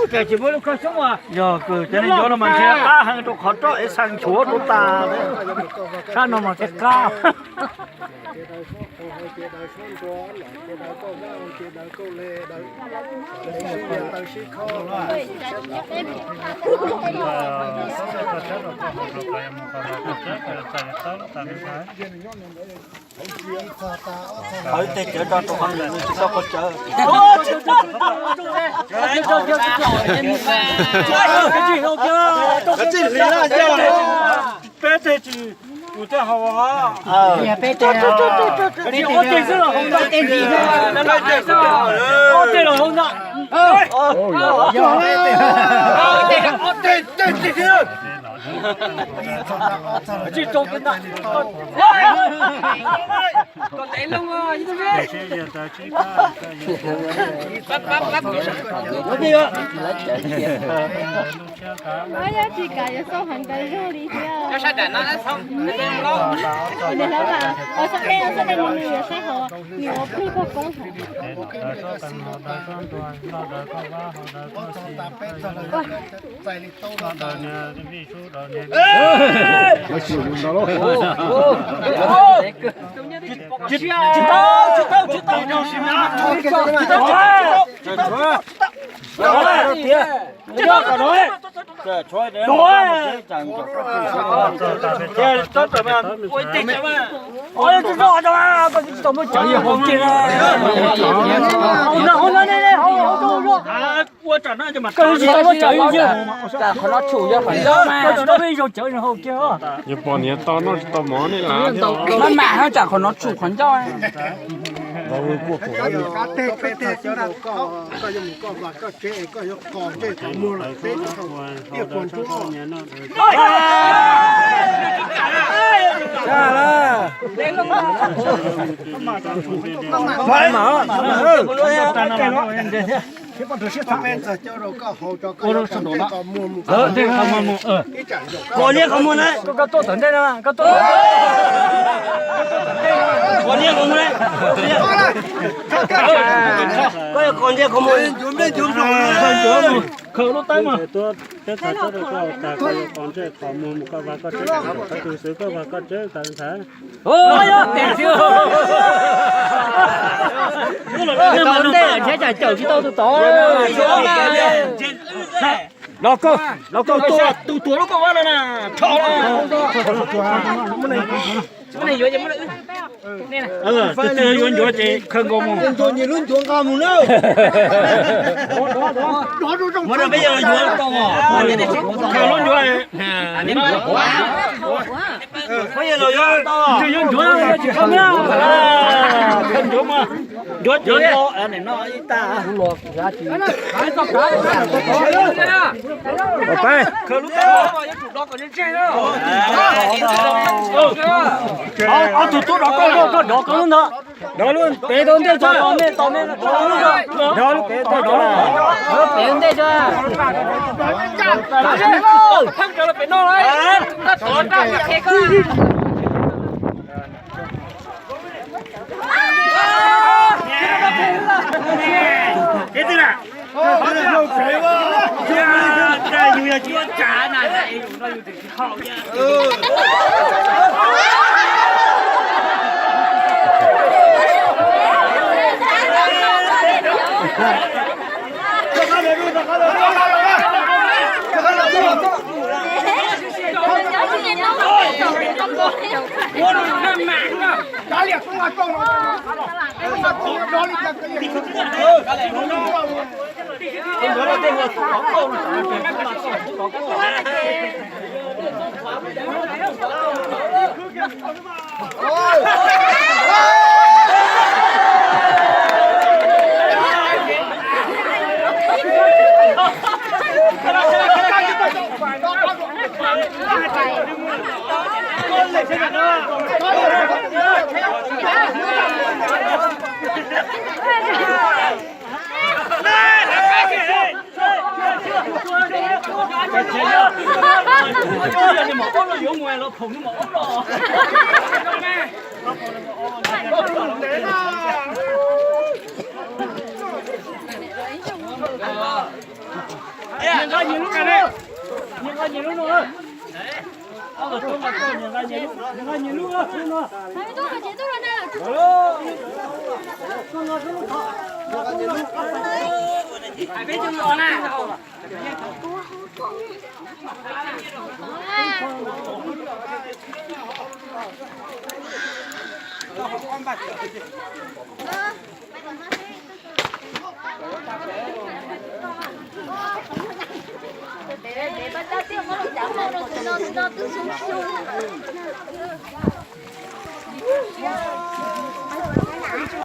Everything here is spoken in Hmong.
Yog kws cov neeg ncuav no mas ntshe qab heev rau qhov roj es xaa nchuav rau tas. Sab no mas thiaj qab. Qhov ib teg cawv rau qhov nws tsis tau qhov cawv. Peb teg tsis, kuv thiaj haus. Ob teg xwb los haus ntag. Ob teg los haus ntag. Tsis rau ntag. Tsis kav yuav xauj heev tas zog li thiab. Ua sab dej, ua sab dej mus nws yuav saib hauv, nws ua plig pog koob hauv. Tsis tau, tsis tau, tsis tau. Yuav pom niam tau noj tsis tau mov ne. Maj mam tsam qhov no tshum qhov ncauj. Koj yuav mus koj vaj koj tsev es koj yuav qos ntsej qos muag lawm peb tug tiaj puag nruab. Koj niag qhov muag na, koj tuaj tom ntej na, koj tuaj. Koj niag qhov muag na, koj yuav qos ntsej qos muag. Khaws lub teeb mas. Peb txhais txhawb rau koj tas koj yuav qos ntsej qos muag mus koj vaj koj tsev, koj tus xwb koj vaj koj tsev tas ntxhais. Los koj, los koj, tus tuav lub koj vaj no na, rho na. Tus twg yuav ncuav ces khaws nkaus mus. Ncuav nyias lub ncuav nqa mus na. Muab rau peb yawg los yuav tau. Khaws lub ncuav. Peb yawg los yuav tau. Khaws ncuav, khaws ncuav mas. Ncuav ces no ib tag. Ob tug tub dov koj, koj dov koj lub ntawd. Dov lub pem tau ntej tso, tos me, tos me, dov lub pem tau dov, dov pem ntej tso. Nyias nqa nyias lub no, nyias nqa nyias lub no. Nyias nqa nyias lub, nyias nqa nyias lub no.